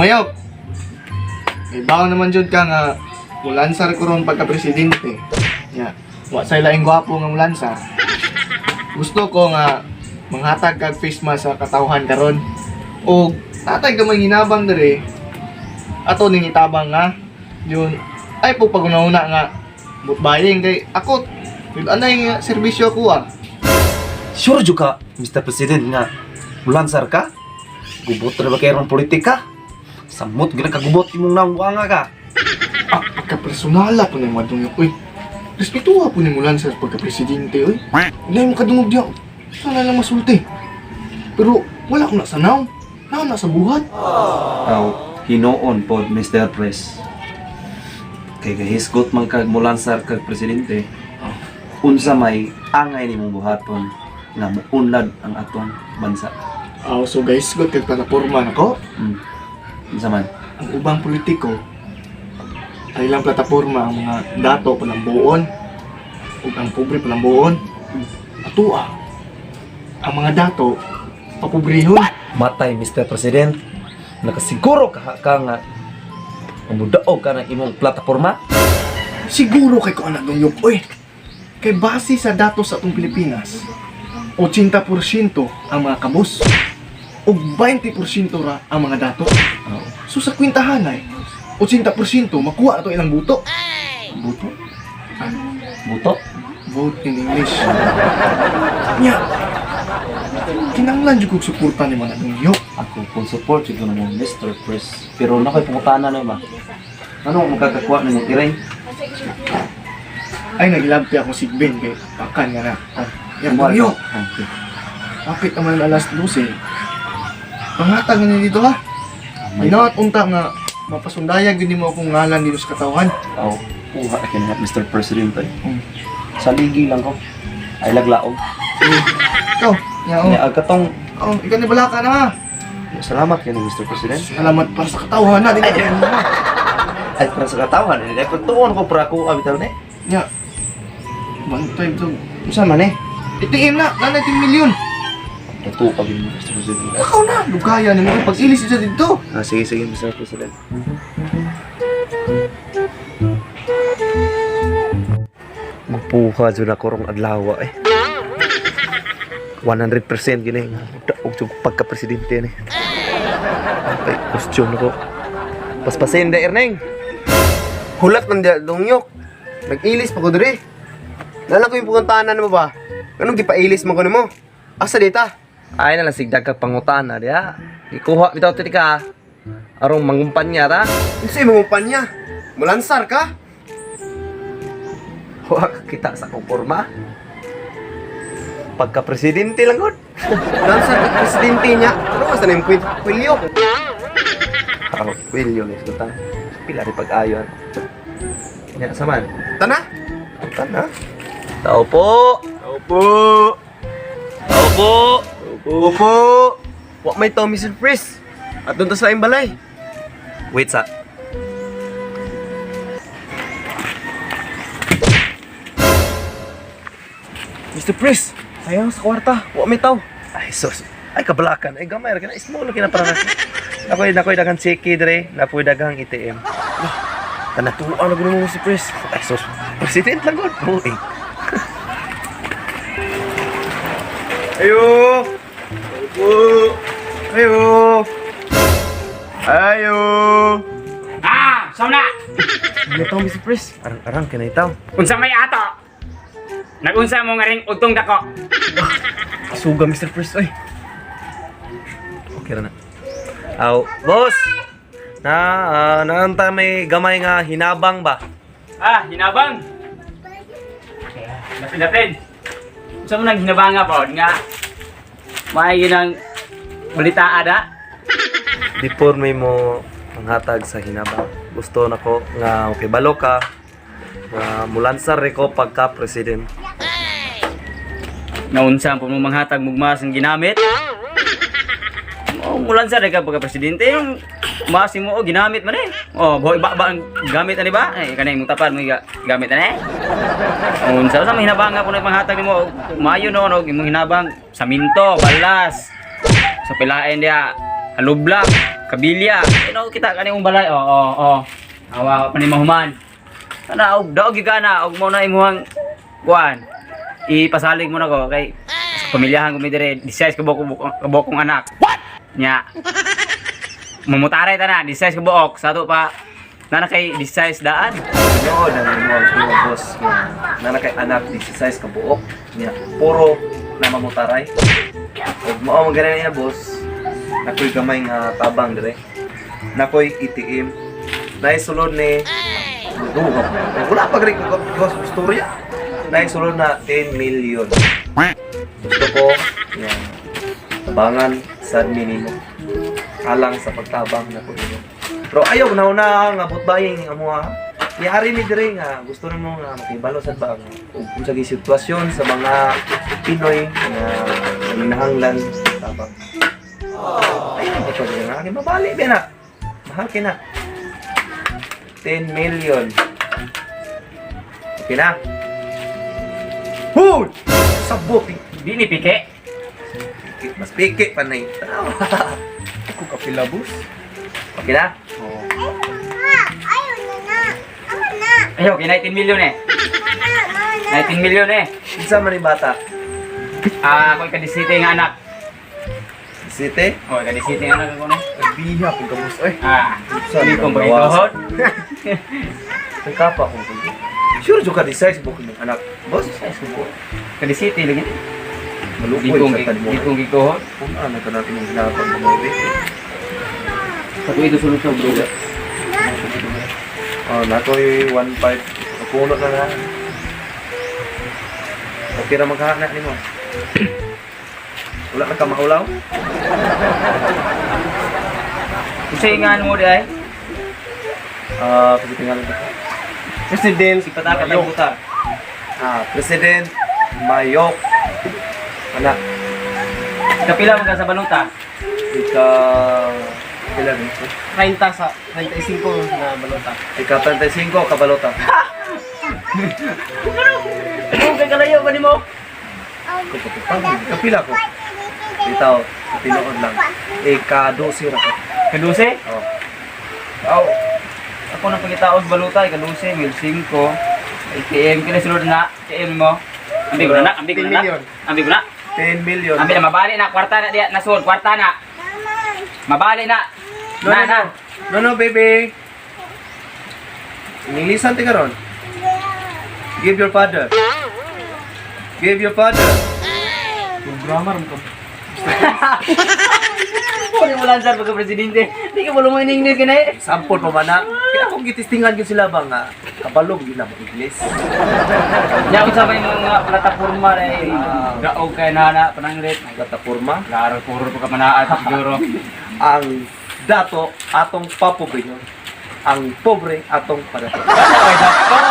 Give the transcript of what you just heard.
Mayok. Ibaw naman jud ka nga mulansar ko ron pagka-presidente. Ya. Wa say laing gwapo nga mulansar. Gusto ko nga manghatag kag face mask sa katawhan karon. Og tatay ka may hinabang diri. Ato ning itabang nga yun ay po paguna-una nga butbaying kay ako yun anay nga serbisyo ako ah. Sure jud ka, Mr. President, nga mulansar ka? Gubot na ba kayo ng politika? Samot gina kagubot imong nangwanga ka. Ah, pagka-personala po na yung madungyo. Uy, respetuha po ni Mulan sa pagka-presidente, uy. Hindi mo kadungog diya. Sana lang masulti. Pero wala ko na sanaw. Naa na sa buhat. Aw, hinuon pod, Mr. Pres. Kay gahisgot man kag mulansar kag presidente. Unsa may angay nimong buhaton nga muunlad ang atong bansa? Ah, so guys, good kag plataporma nako. Unsa man? Ang ubang politiko ay ilang plataporma ang mga dato palambuon ug ang pobre palambuon. Ato ah. Ang mga dato papobrehon. Matay, Mr. President. Nakasiguro ka ka nga mudaog ka ng imong plataporma? Siguro kay ko anak dungyok, oy. Kay base sa datos sa atong Pilipinas, 80% ang mga kabus ug 20% ra ang mga dato. So sa kwintahan ay 80% makuha na to ilang buto. Buto? Buto? Vote in English. Nya. Kinanglan jud kog suporta ni mga dungyok. Ako, full support jud ko namo, Mr. Pres. Pero na ko'y pangutana na ba? Ano ang makakakuha nimo tiray? Ay nagilabti ako sigbin kay pakan nga na. Ah, yan dungyok. Okay. Kapit naman alas 12. Pangatag na ni dito ha. Hinaot unta nga mapasundayag yun mo akong ngalan dito sa katawan. Aw, kuha na kini Mr. President ay. Sa ligi lang ko. Ay laglaog. Ikaw, nya oh. Nya ag katong Oh, ikaw ni balaka na ha. Salamat kini, Mr. President. Salamat para sa katawan na din. Ay para sa katawan eh. Ay tuon ko para ko bitaw ni. Nya. Bantay to. Unsa man eh? ATM na, nanay 10 milyon. Ito pa gid, Mr. President. Ikaw na, lugaya ni mo pag-ilis siya dito. Ah, sige sige, Mr. President. Magpuha jud ako rong adlaw eh. 100% gini nga daog jud pagka-presidente ni. Ay, costume nako. Paspasin da Erneng. Hulat man diya, dungyok. Nag-ilis pa ko diri. Lala ko yung pupuntahanan mo ba? Anong gipailis man ko nimo? Asa dita? Ay na lang sigdag kag pangutana diha. Ikuha bitaw ti ka. Arong mangumpanya ta. Unsa imong kumpanya? Mulansar ka? Wa ka kita sa akong porma. Pagka-presidente lang gud. Mulansar ka presidente niya. Ano ka sa nang kwilyo? Aw, William is ta. Pila rin pag-ayo. Nya saman. Tana? Tana. Tao po. Opo. Tao po. Opo. Wa may Tommy surprise. At doon ta sa laing balay. Wait sa. Mr. Pres, sayang sa kwarta. Wa may tao. Ay sus. Ay kabalakan. Ay gamay ra kana small kina para na. Nakoy nakoy daghang cheki dire, napoy daghang ATM. Tana. Tuwa na mo, Mr. Pres. Ay sus. President lang gud. Oh, eh. Ayo. Opo. Ayo. Ayo. Ah, sama na. Ano to, Mr. Pres? Arang-arang kina itaw. Unsa may ato? Nagunsa mo nga ring utong dako. Suga, Mr. Pres. Ay. Okay ra na. Aw, boss. Na naanta may gamay nga hinabang ba? Ah, hinabang. Lapin-lapin. Unsa mo nang hinabanga pod nga may ginang balita ada? Before may mo manghatag sa hinabang, gusto nako nga okay balo ka nga mulansar ko pagka president. Nga unsa po mo manghatag mugmas ang ginamit? Oh, mulan sa ka pagka presidente yung mas mo oh, ginamit man eh. Oh, buhay ba, ba ang gamit ani ba? Ay kanay imong tapad mo gamit ani. Unsa sa may hinabanga po na panghatag nimo maayo no no imong hinabang saminto, balas. Sa pilaen dia halublak, Kabilya. Ino kita kani imong balay. Oo. Awa pa ni mahuman. Kana og daog gyud ka na og mo na imong kuan. Ipasalig mo na ko kay sa pamilyahan ko mi dire, 16 ka buok kabokong anak. What? Nya. Mamutaray ta na, 16 ka buok sa ato pa nana kay 16 daan. Noon ang imong imong boss nga nana kay anak 16 ka buok niya puro na mamutaray. Ug mao man gani niya, boss. Nakoy gamay nga tabang dire. Nakoy ATM. Naay sulod ni Duha. Wala pa gani ko ko istorya. Naay sulod na 10 million. Gusto ko nga tabangan sa minimo. Alang sa pagtabang na ko inyo. Pero ayaw na una nga butbaying ang amuha. Yari mi dire nga gusto nimo nga makibalo sad ba ang ug unsa gyud sitwasyon sa mga Pinoy nga nanginahanglan sa tabang. Ayaw ko to nga aking mabali ba na. Mahal kay na. 10 million. Okay na. Hoy! Sabot eh. Di ni pike. Mas piki pa na eh. Ako kapila, boss. Okay na? Ayaw na na. Ako na. Ayaw, kay 19 million eh. Na, 19 million eh. Unsa man ni bata? Ah, ako ikadisite nga anak. City? Oh, ikadisite nga anak ako na. Nagbiha po ka, boss. Ay, Ah, Saan hindi kong ang gawas? pagituhod. May kapa kung kung. Sure jud ka decide sa bukid mong anak. Boss, Size ko po. Kadisite lagi. malukoy sa tanmo. Di kong gituhod. Kung ano ka natin yung ginapag mga baby. Sa tuwi ito sulod sa droga. Oh, nakoy 1.5. Puno na na. Okay ra magkahana nimo. Wala ka ka mahulaw? Unsay nga mo di ay? Ah, kasi tingalan ko. President Si pataka tag buta. Ah, President Mayok. Anak, Kapila man ka sa baluta. ika pila ni? 30 sa 35 na balota. Ika 35 kabalota. Ano kay kalayo ba nimo? Kapila ko. Bitaw, sa tinuod lang. Ika 12 ra ko. Kaduse? Oh. Aw. Ako nang pagitaos baluta ikaduse mil 5. ATM kini sulod na ATM mo. Ambi ko na na, ambi ko 10 na na. million. Ambi ko na. 10 million. Ambi na mabali na kwarta na diya nasud kwarta na. Mabali na. No, Na no, na. No, no, baby. Inilisan ti karon. Give your father. Give your father. Programmer mo ka. Puro mo lang sir pagka presidente. Di ka mo in English kini. Sample pa man na. Kaya kung gitistingan yun sila ba nga, kabalog yun na mo Ingles. Nya unsa may mga plataporma na eh. Daog kay nana pananglit. Plataporma. Klaro puro pa ka manaat siguro. Ang dato atong papobre. Ang pobre atong padato. Ay, dako.